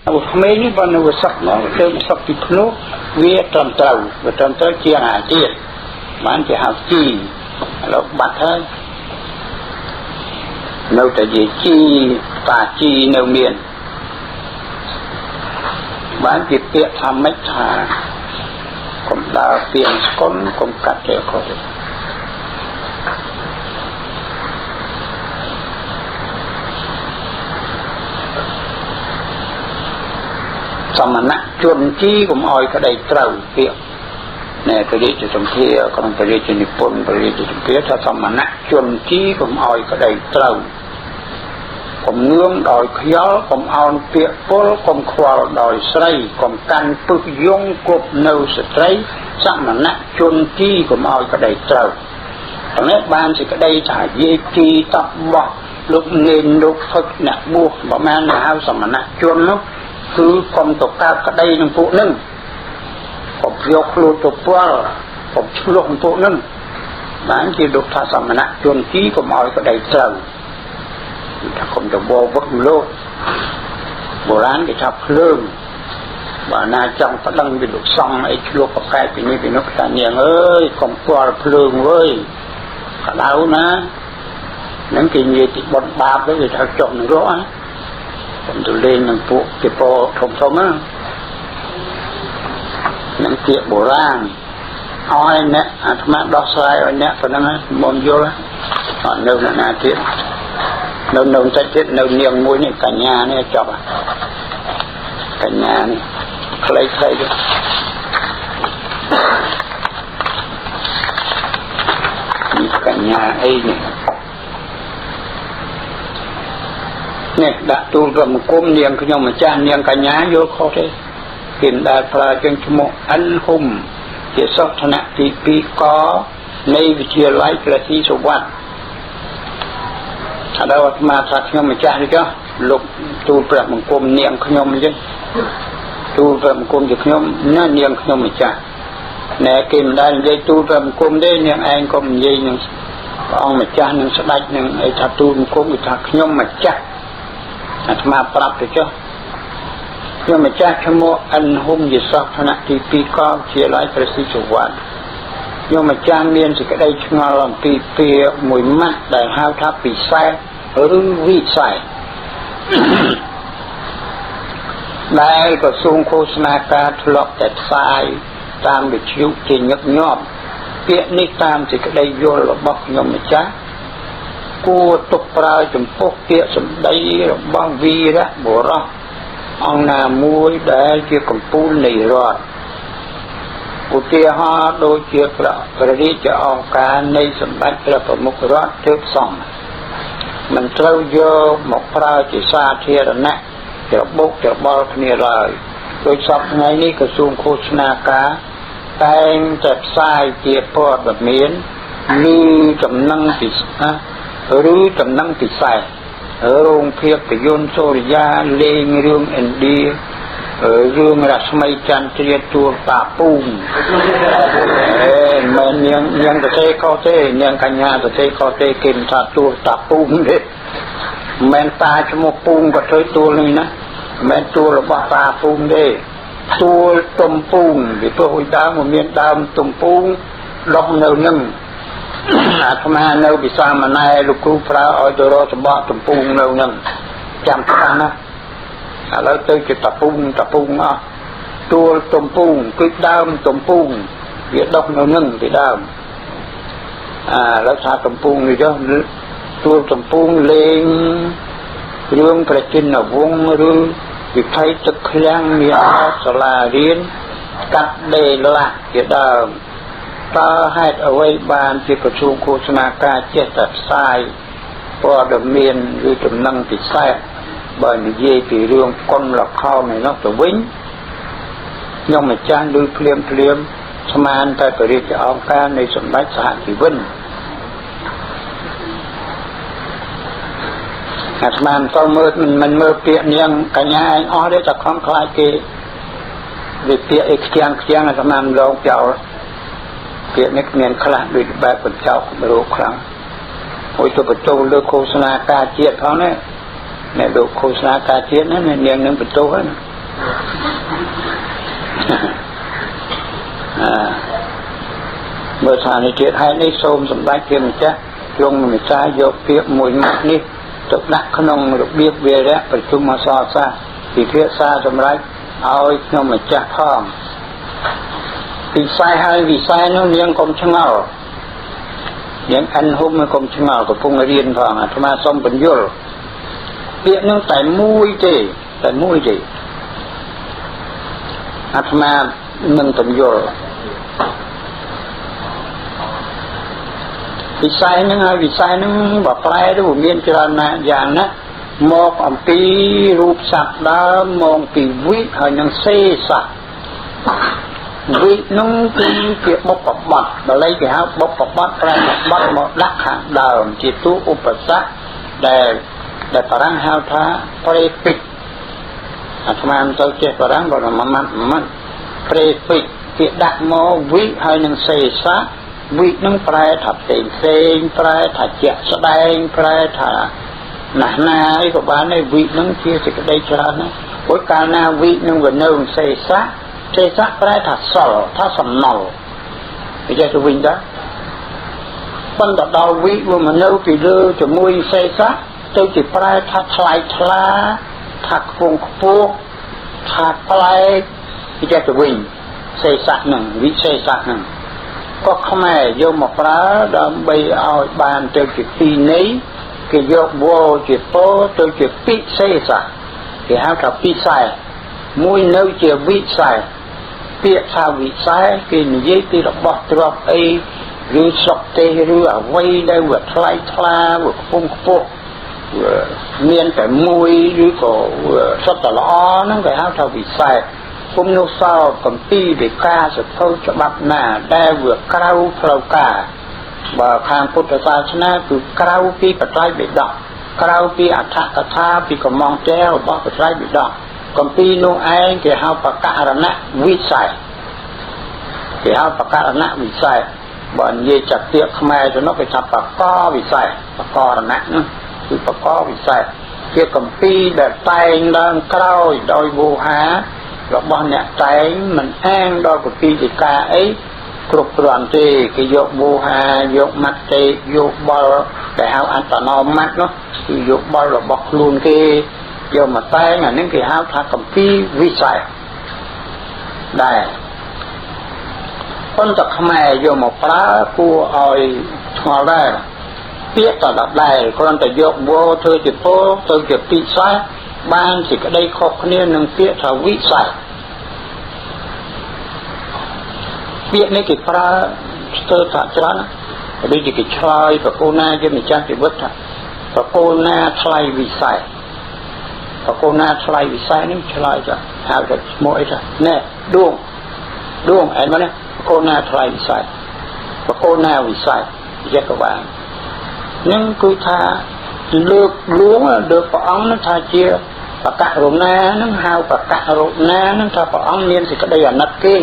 ក្មេងនេះបើនៅសឹកមកទៅសឹកពីភ្នោះវាត្រឹមត្រូវវាត្រឹមត្រូវជាងអាទៀតបានគេហៅជីឥឡូវបាត់ហើយនៅតែជាជីតាជីនៅមានបានជាពាក្យថាម៉េចថាកុំដើរពៀងស្គុនកុំកាត់ទេខុសទេសមណៈជនជីកុំឲ្យក្តីត្រូវពាក្យណែព្រះរាជសម្ភារក្នុងព្រះរាជនិពន្ធព្រះរាជសម្ភារថាសមណៈជនជីកុំឲ្យក្តីត្រូវកុំងឿងដោយខ្យល់កុំអោនពាក្យពលកុំខ្វល់ដោយស្រីកុំកាន់ពឹសយងគប់នៅស្ត្រីសមណៈជនជីកុំឲ្យក្តីត្រូវនេះបានសេចក្តីថាយាយជីតបោះលោកនេនលោកហ្វឹកអ្នកបួសប្រមាណហៅសមណៈជននោះគឺកុំទៅកើតក្តីនឹងពួកនឹងកុំយកខ្លួនទៅពាល់កុំឆ្លោះនឹងពួកនឹងបានជាលោកថាសមណៈជនជីកុំឲ្យក្តីត្រូវថាកុំទៅបវឹកលោកបុរាណគេថាភ្លើងបើណាចង់ប្តឹងពីលោកសង្ឃអីឆ្លោះប្រកែកពីនេះពីនោះថានាងអើយកុំពាល់ភ្លើងវើយក្តៅណានឹងគេនិយាយពីបុណ្យបាបទៅគេថាចុះនរកណាកុំទៅលេងនឹងពួកគេពោធំធំណានឹងពាក្យបុរាណឲ្យអ្នកអាត្មាដោះស្រាយឲ្យអ្នកប៉ុណ្ណឹងមុនយល់អត់នៅណាទៀតនៅបន្តិចទៀតនៅនាងមួយនេះកញ្ញានេះចប់កញ្ញានេះខ្លីៗទៅនេះកញ្ញាអីនេះនេះដាក់ទូលព្រះបង្គំនាងខ្ញុំម្ចាស់នាងកញ្ញាយល់ខុសទេគេមិនដែលប្រើជាងឈ្មោះអិនហ៊ុំជាសិស្សថ្នាក់ទី2កនៃវិទ្យាល័យព្រះស៊ីសុវត្ថិឥឡូវអាត្មាថាខ្ញុំម្ចាស់នេះចុះលោកទូលព្រះបង្គំនាងខ្ញុំអញ្ចឹងទូលព្រះបង្គំជាខ្ញុំណានាងខ្ញុំម្ចាស់ណែគេមិនដែលនិយាយទូលព្រះបង្គំទេនាងឯងក៏និយាយនឹងព្រះអង្គម្ចាស់នឹងស្ដេចនឹងអីថាទូលបង្គំគឺថាខ្ញុំម្ចាស់អាត្មាប្រាប់ទៅចុះខ្ញុំម្ចាស់ឈ្មោះអិនហ៊ុំជាសិស្សថ្នាក់ទី2កវិទ្យាល័យព្រះស៊ីសុវត្ថិខ្ញុំម្ចាស់មានសេចក្តីឆ្ងល់អំពីពាក្យមួយម៉ាត់ដែលហៅថាពិសេសឬវិស័យដែលក្រសួងឃោសនាការធ្លាប់តែផ្សាយតាមវិទ្យុជាញឹកញាប់ពាក្យនេះតាមសេចក្តីយល់របស់ខ្ញុំម្ចាស់គួរទុកប្រើចំពោះពាក្យសម្ដីរបស់វីរៈបុរសអង្គណាមួយដែលជាកំពូលនៃរដ្ឋឧទាហរណ៍ដូចជាព្រះរាជអង្គការនៃសម្ដេចព្រះប្រមុខរដ្ឋទើបសមមិនត្រូវយកមកប្រើជាសាធារណៈច្របូកច្របល់គ្នាឡើយដោយសព្វថ្ងៃនេះក្រសួងឃោសនាការតែងតែផ្សាយជាព័ត៌មានឬចំណឹងពិសេសឬចំណឹងពិសេសរោងភាពយន្តសូរិយាលេងរឿងឥណ្ឌារឿងរស្មីចន្ទ្រាទួលតាពូងអេមិននាងទៅទេខុសទេនាងកញ្ញាទៅទេខុសទេគេមិនថាទួលតាពូងទេមិនតាឈ្មោះពូងក៏ធ្វើទួលនេះណាមិនទួលរបស់តាពូងទេទួលទំពូងពីព្រោះអ៊ុយដើមមានដើមទំពូងដុះនៅនឹងអាត្មានៅពិសាមណែលោកគ្រូប្រើឲ្យទៅរកសម្បកទំពូងនៅនឹងចាំច្បាស់ណាឥឡូវទៅជាតពូងតពូងអស់ទួលទំពូងគឺដើមទំពូងវាដុះនៅនឹងពីដើមឥឡូវថាទំពូងនេះចុះទួលទំពូងលេងរឿងប្រជាជនវង្សឬវិភ័យទឹកឃ្លាំងមានអត់សាលារៀនកាត់ដេរលាក់ជាដើមតើហេតុអ្វីបានជាក្រសួងឃោសនាការចេះតែផ្សាយព័ត៌មានឬចំណឹងពិសេសបើនិយាយពីរឿងកុនល្ខោនឯនោះទៅវិញខ្ញុំម្ចាស់ឮភ្លាមភ្លាមស្មានតែព្រះរាជអង្គការនៃសម្ដេចសហជីវិនអាត្មាមិនទៅមើលមិនមើលពាក្យនាងកញ្ញាឯងអស់ទេតែខំខ្លាចគេវាពាក្យអីខ្លាំងខ្លាំងអាត្មាមិនលងចោលពាក្យនេះមានខ្លះដូចបែបបញ្ចោករោគខ្លាំងមួយទៅបញ្ចូលលើឃោសនាការជាតិផងណាអ្នកលោកឃោសនាការជាតិណានាងនឹងបន្ទោសហ្នឹង មើលថានេះទៀតហេតុនេះសូមសម្ដេចជាម្ចាស់ទ្រង់មេត្តាយកពាក្យមួយម៉ាត់នេះទៅដាក់ក្នុងរបៀបវារៈប្រជុំអសរសាស្ត្រពិភាក្សាសម្រេចឲ្យខ្ញុំម្ចាស់ផងពិសេសហើយវិស័យនោះនាងកុំឆ្ងល់នាងអិនហ៊ុំកុំឆ្ងល់កំពុងរៀនផងអាត្មាសូមបញ្យល់ពាក្យនឹងតែមួយទេតែមួយទេអាត្មានឹងបញ្យល់វិស័យហ្នឹងហើយវិស័យហ្នឹងបើប្រែទៅវាមានច្រើនណាស់យ៉ាងណាមកអំពីរូបស័ព្ទដើមមកពីវិហើយនឹងសេសៈវិនោះគឺជាបុព្វបត្តិបាលីគេហៅបុព្វបត្តិប្រែបត្តិមកដាក់ខាងដើមជាតួឧបសគ្គដែលបារាំងហៅថា prefix អាត្មាមិនទៅចេះបារាំងបើមួយម៉ាត់មួយ prefix គេដាក់មកវិហើយនឹងសេសៈវិនឹងប្រែថាផ្សេងផ្សេងប្រែថាជាក់ស្ដែងប្រែថាណាស់ណាអីក៏បានដែរវិនឹងជាសេចក្តីច្រើនណាស់ព្រោះកាលណាវិនឹងវានៅសេសៈសេសៈប្រែថាសល់ថាសំណល់វាចេះទៅវិញដែរប៉ុន្តែដល់វិវាមកនៅពីលើជាមួយសេសៈទៅជាប្រែថាថ្លៃថ្លាថាខ្ពង់ខ្ពស់ថាប្លែកវាចេះទៅវិញសេសៈនឹងវិសេសៈនឹងក៏ខ្មែរយកមកប្រើដើម្បីឲ្យបានទៅជាពីរន័យគេយកវជាពោទៅជាពិសេសៈគេហៅថាពិសេសមួយនៅជាវិសេសពាក្យថាវិសេសគេនិយាយពីរបស់ទ្រព្យអីឬស្រុកទេសឬអ្វីដែលវាថ្លៃថ្លាវាខ្ពង់ខ្ពស់មានតែមួយឬក៏សុទ្ធតែល្អហ្នឹងគេហៅថាវិសេសគុំនោះសោកំពីវិការសភៅច្បាប់ណាដែលវាក្រៅផ្លូវការបើខាងពុទ្ធសាសនាគឺក្រៅពីបត្រៃបិដកក្រៅពីអដ្ឋកថាពីកំងចែរបស់បត្រៃបិដកកំពីនោះឯងគេហៅបករណវិស័យគេហៅបករណវិស័យបើនិយាយចាត់ពាក្យខ្មែរទៅនោះគេថាបកវិស័យបករណនោះគឺបកវិស័យជាកំពីដែលតែងឡើងក្រោយដោយវោហារបស់អ្នកតែងមិនអាងដល់កពីតិកាអីគ្រប់គ្រាន់ទេគេយកវោហាយកមតិយកបលដែលហៅអត្តនោម័តនោះគឺយកបលរបស់ខ្លួនគេយកមកតែងអានេះគេហៅថាកម្ពីវិស័យដែរប៉ុន្តែខ្មែរយកមកប្រើគួរឲ្យឆ្ងល់ដែរពាក្យតដដែលគ្រាន់តែយកវោធ្វើជាពោទៅជាពិសេសបានសេចក្តីខុសគ្នានឹងពាក្យថាវិស័យពាក្យនេះគេប្រើស្ទើរថាច្រើនដូចជាគេឆ្លើយប្រកូលណាជាម្ចាស់ជីវិតថាប្រកូលណាថ្លៃវិស័យប្រកូលណាថ្លៃវិស័យនេះឆ្លើយថាហៅថាឈ្មោះអីថាណែដួងដួងឯមកនេះប្រកូលណាថ្លៃវិស័យប្រកូលណាវិស័យយកក៏បាននឹងគឺថាលើកលួងលើកព្រះអង្គនឹងថាជាបករណានឹងហៅបករណានឹងថាព្រះអង្គមានសេចក្តីអាណិតគេ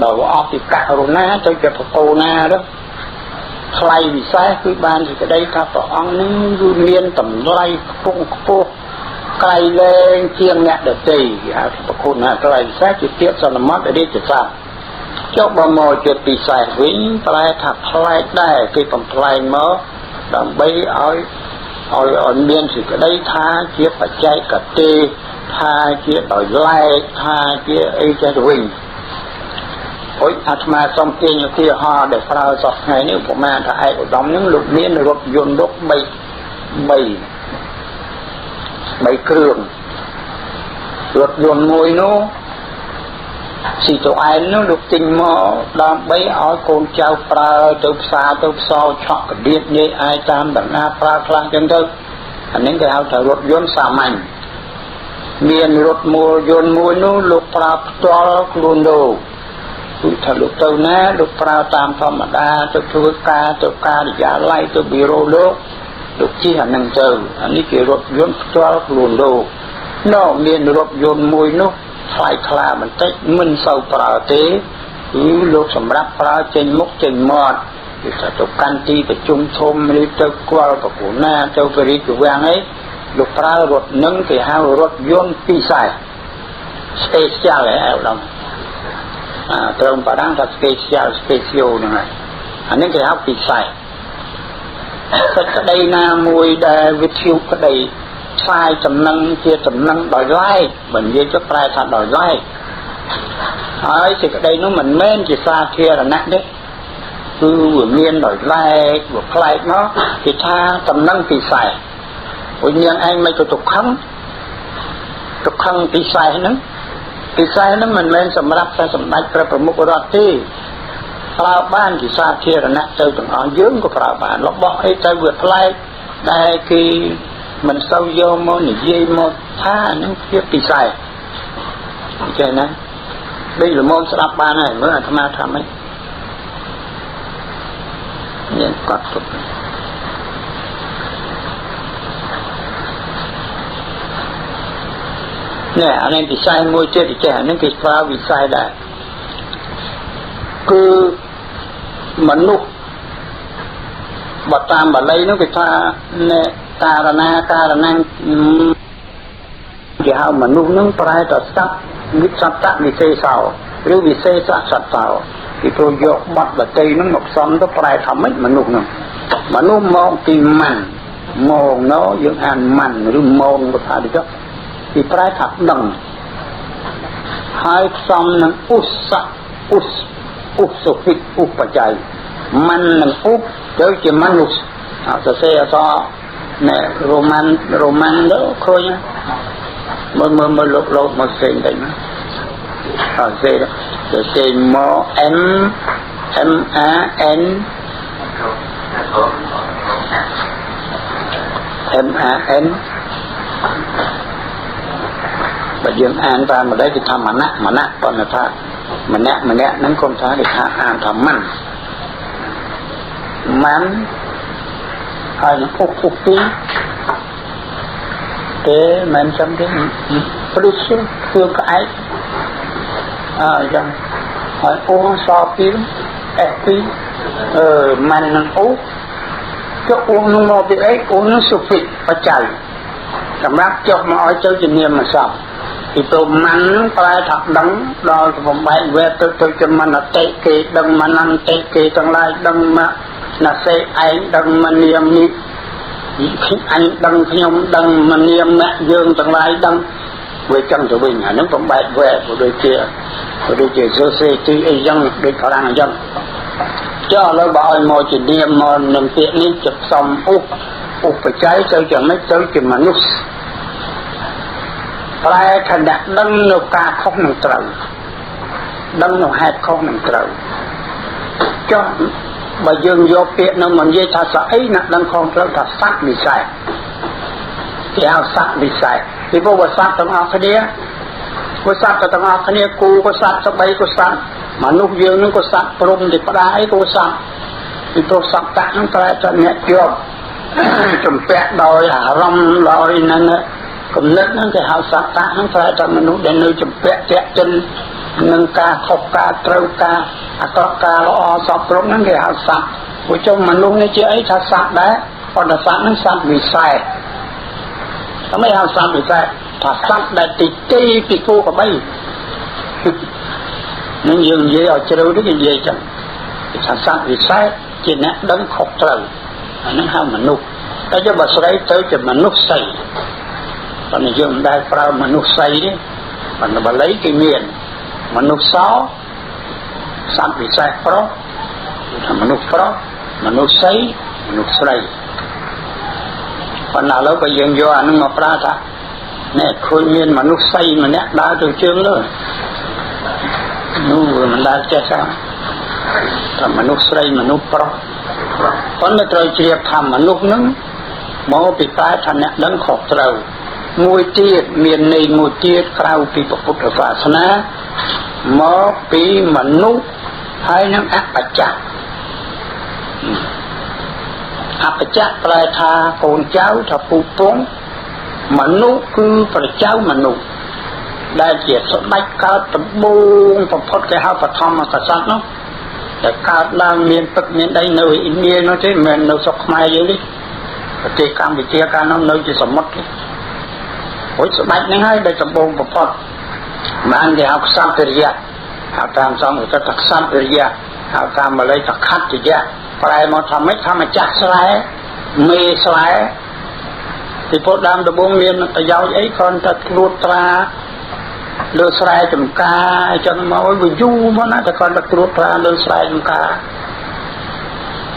ដល់អស់ពីករណាទៅជាប្រកោណាទៅថ្លៃវិសេសគឺបានសេចក្តីថាព្រះអង្គនឹងគឺមានតម្លៃខ្ពង់ខ្ពស់ក្រៃលែងជាងអ្នកដទៃគេហៅថាប្រកោណាថ្លៃវិសេសជាពាក្យសន្មតរាជស័ព្ទចុះបើមកជាពិសេសវិញប្រែថាប្លែកដែរគេបំប្លែងមកដើម្បីឲ្យមានសេចក្តីថាជាបច្ចេកទេសថាជាដោយឡែកថាជាអីចេះទៅវិញអុយអាត្មាសូមទាញឧទាហរណ៍ដែលប្រើសោះថ្ងៃនេះឧបមាថាឯកឧត្តមនឹងលោកមានរថយន្តលោក3គ្រឿងរថយន្តមួយនោះស៊ីតូអែននោះលោកទិញមកដើម្បីឲ្យកូនចៅប្រើទៅផ្សារទៅផ្សោឆក់កដៀតញ៉ៃអាយតាមបណ្ណាប្រើខ្លះចឹងទៅអានេះគេហៅថារថយន្តសាមញ្ញមានរថមូលយន្តមួយនោះលោកប្រើផ្ទាល់ខ្លួនលោកគឺថាលោកទៅណាលោកប្រើតាមធម្មតាទៅធ្វើការទៅការិយាល័យទៅប៊ីរ៉ូលោកលោកជិះអានឹងទៅអានេះគេរថយន្តផ្ទាល់ខ្លួនលោកណមានរថយន្តមួយនោះថ្លៃថ្លាបន្តិចមិនសូវប្រើទេគឺលោកសម្រាប់ប្រើចេញមុខចេញមាត់គឺថាទៅកាន់ទីប្រជុំធំឬទៅគាល់ប្រគូណាទៅពរិទ្ធវាំងអីលោកប្រើរថនឹងគេហៅរថយន្តពិសេស spécial ឯឧត្តមត្រឹមបារាំងថា spécial spécial ហ្នឹងហើយអានេះគេហៅពិសេសសេចក្តីណាមួយដែលវិទ្យុក្តីផ្សាយចំណឹងជាចំណឹងដោយឡែកបើនិយាយទៅប្រែថាដោយឡែកហើយសេចក្តីនោះមិនមែនជាសាធារណៈទេគឺវាមានដោយឡែកវាប្លែកមកគេថាចំណឹងពិសេសព្រោះនាងឯងមិនទៅទុក្ខំទុក្ខំពិសេសហ្នឹងពិសេសហ្នឹងមិនមែនសម្រាប់តែសម្ដេចព្រះប្រមុខរដ្ឋទេប្រើបានជាសាធារណៈទៅទាំងអស់យើងក៏ប្រើបានរបស់អីទៅវាប្លែកដែលគេមិនសូវយកមកនិយាយមកថាហ្នឹងជាពិសេសអញ្ចឹងណាដូចល្មមស្ដាប់បានហើយមើលអាត្មាថាម៉េចមានកត់ទុកនេះអានេះពិសេសមួយទៀតចេះអានេះគេប្រើវិស័យដែរគឺមនុស្សបើតាមបាលីនោះគេថាអ្នកការណាការណាគេហៅមនុស្សនឹងប្រែទៅសត្វវិសត្វវិសេសោឬវិសេសសត្វោគេព្រោះយកបទបតីនឹងមកផ្សំទៅប្រែថាម៉េចមនុស្សនឹងមនុស្សមកពីម៉ាន់មកណោយើងអានម៉ាន់ឬមកក៏ថាដូចគេប្រែថាដឹងហើយផ្សំនឹងឧសៈឧសឧសុភិឧបច្ច័យម៉ាន់នឹងឧបទៅជាមនុស្សអត់សរសេរអសណែរ៉ូម៉ាន់រ៉ូម៉ាន់ទៅឃើញមើលមើលមើលលោកលោកមកផ្សេងទៅណាអត់សេទៅសេមក M M A N M A N បើយើងអានតាមម្ដេចគេថាមណៈមណៈប៉ុន្តែថាម្នាក់ម្នាក់ហ្នឹងគុំថាគេថាអានថាម៉ាន់ម៉ាន់ហើយនឹងឧបឧបពីទេមិនចាំទេព្រឹសធ្វើក្អែកអើចឹងហើយអូសពីអេពីអឺម៉ាន់នឹងអូចុះអូនឹងមកពីអីអូនឹងសុភិបច្ច័យសម្រាប់ចុះមកឲ្យទៅជានាមសពពីព្រោះម៉ាន់នឹងប្រែថាដឹងដល់បំបែកវេទៅទៅជាមនតិគេដឹងមនន្តិគេទាំងឡាយដឹងមកណាសេឯងដឹងមនាមិអញដឹងខ្ញុំដឹងមនាមៈយើងទាំងឡាយដឹងវាចឹងទៅវិញអានឹងបំបែកវេដូចជាដូចជាសរសេរទីអីចឹងដូចខ្លាំងអញ្ចឹងចុះឥឡូវបើឲ្យមកជានាមមកនឹងពាក្យនេះจะផ្សំឧបបច្ច័យទៅយ៉ាងម៉េចទៅជាមនុស្សប្រែថាអ្នកដឹងនៅការខុសនឹងត្រូវដឹងនៅហេតុខុសនឹងត្រូវចុះបើយើងយកពាក្យនឹងមកនិយាយថាស្អីអ្នកដឹងខុសត្រូវថាសត្វវិសេសគេហៅសត្វវិសេសពីព្រោះសត្វទាំងអស់គ្នាក៏សត្វទាំងអស់គ្នាគូក៏សត្វស្បីក៏សត្វមនុស្សយើងនឹងក៏សត្វព្រំទេផ្ដាអីក៏សត្វពីព្រោះសត្វតាក់នឹងប្រែថាអ្នកជាប់ជំពាក់ដោយអារម្មណ៍ដោយនឹងគំនិតហ្នឹងគេហៅសត្វតាក់ហ្នឹងប្រែថាមនុស្សដែលនៅជំពាក់តាក់ទិននឹងការខុសការត្រូវការអាក្រក់ការល្អសពគ្រប់ហ្នឹងគេហៅសត្វព្រោះចុះមនុស្សនេះជាអីថាសត្វដែរប៉ុន្តែសត្វហ្នឹងសត្វវិសេសតែមិនហៅសត្វវិសេសថាសត្វដែលទីទីពីគោក្របីនឹងយើងនិយាយឲ្យជ្រៅទៅគេនិយាយចឹងគេថាសត្វវិសេសជាអ្នកដឹងខុសត្រូវអាហ្នឹងហៅមនុស្សតែចុះបើស្រីទៅជាមនុស្សស្រីប៉ុន្តែយើងមិនដែលប្រើមនុស្សស្រីទេប៉ុន្តែបាលីគេមានមនុស្សសសត្វវិសេសប្រុសគេថាមនុស្សប្រុសមនុស្សស្រីមនុស្សស្រីប៉ុន្តែឥឡូវបើយើងយកអានឹងមកប្រើថាណែឃើញមានមនុស្សស្រីម្នាក់ដើរទៅជើងលើនោះវាមិនដែលចេះសោះថាមនុស្សស្រីមនុស្សប្រុសប៉ុន្តែត្រូវជ្រាបថាមនុស្សនឹងមកពីប្រែថាអ្នកដឹងខុសត្រូវមួយទៀតមានន័យមួយទៀតក្រៅពីពុទ្ធសាសនាមកពីមនុស្សហើយនឹងអបច្ចៈអបច្ចៈប្រែថាកូនចៅថាពូពងមនុស្សគឺប្រចៅមនុស្សដែលជាស្ដេចកើតដំបូងបំផុតគេហៅបឋមកសត្វនោះដែលកើតឡើងមានទឹកមានដីនៅឥណ្ឌានោះទេមិនមែននៅស្រុកខ្មែរយើងទេប្រទេសកម្ពុជាកាលនោះនៅជាសមុទ្រទេ រួចស្ដេចហ្នឹងហើយដែលដំបូងបំផុត បានគេហៅខ្សត្ររិយៈហៅតាមសង្ឃទៅថាខ្សត្ររិយៈហៅតាមបាលីថាខត្តយៈប្រែមកថាម៉េចថាម្ចាស់ស្រែមេស្រែពីព្រោះដើមដំបូងមានប្រយោជន៍អីគ្រាន់តែត្រួតត្រាលើស្រែចំការអញ្ចឹងមកវាយូរមកណាតែគ្រាន់តែត្រួតត្រាលើស្រែចំការ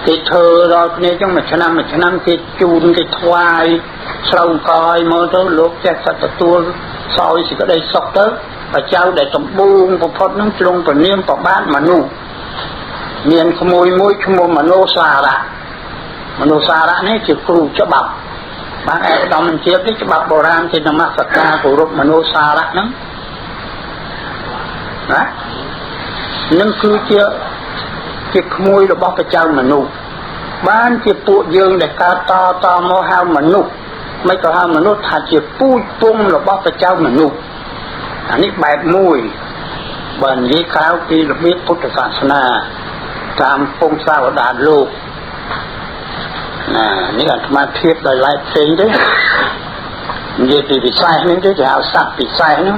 គេធ្វើដល់គ្នាអញ្ចឹងមួយឆ្នាំមួយឆ្នាំគេជូនគេថ្វាយស្រូវកយមកទៅលោកចេះតែទទួលសោយសេចក្តីសុខទៅបច្ចៅដែលដំបូងបំផុតនឹងជ្រុងពនាមប្របាទមនុស្សមានក្មួយមួយឈ្មោះមនោសារៈមនោសារៈនេះជាគ្រូច្បាប់បានឯកឧត្តមបញ្ជានេះច្បាប់បុរាណគេនមស្ការគោរពមនោសារៈហ្នឹងណានឹងគឺជាក្មួយរបស់បច្ចៅមនុស្សបានជាពួកយើងដែលកើតតតមកហៅមនុស្សមិនក៏ហៅមនុស្សថាជាពូជពងរបស់បច្ចៅមនុស្សអានេះបែបមួយបើនិយាយក្រៅពីរបៀបពុទ្ធសាសនាតាមពងសាវតាលោកណានេះអាត្មាធៀបដោយឡែកផ្សេងទេនិយាយពីពិសេសនេះទេគេហៅសត្វពិសេសនោះ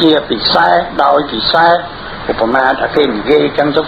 ជាពិសេសដោយពិសេសឧបមាថាគេនិយាយចឹងទៅ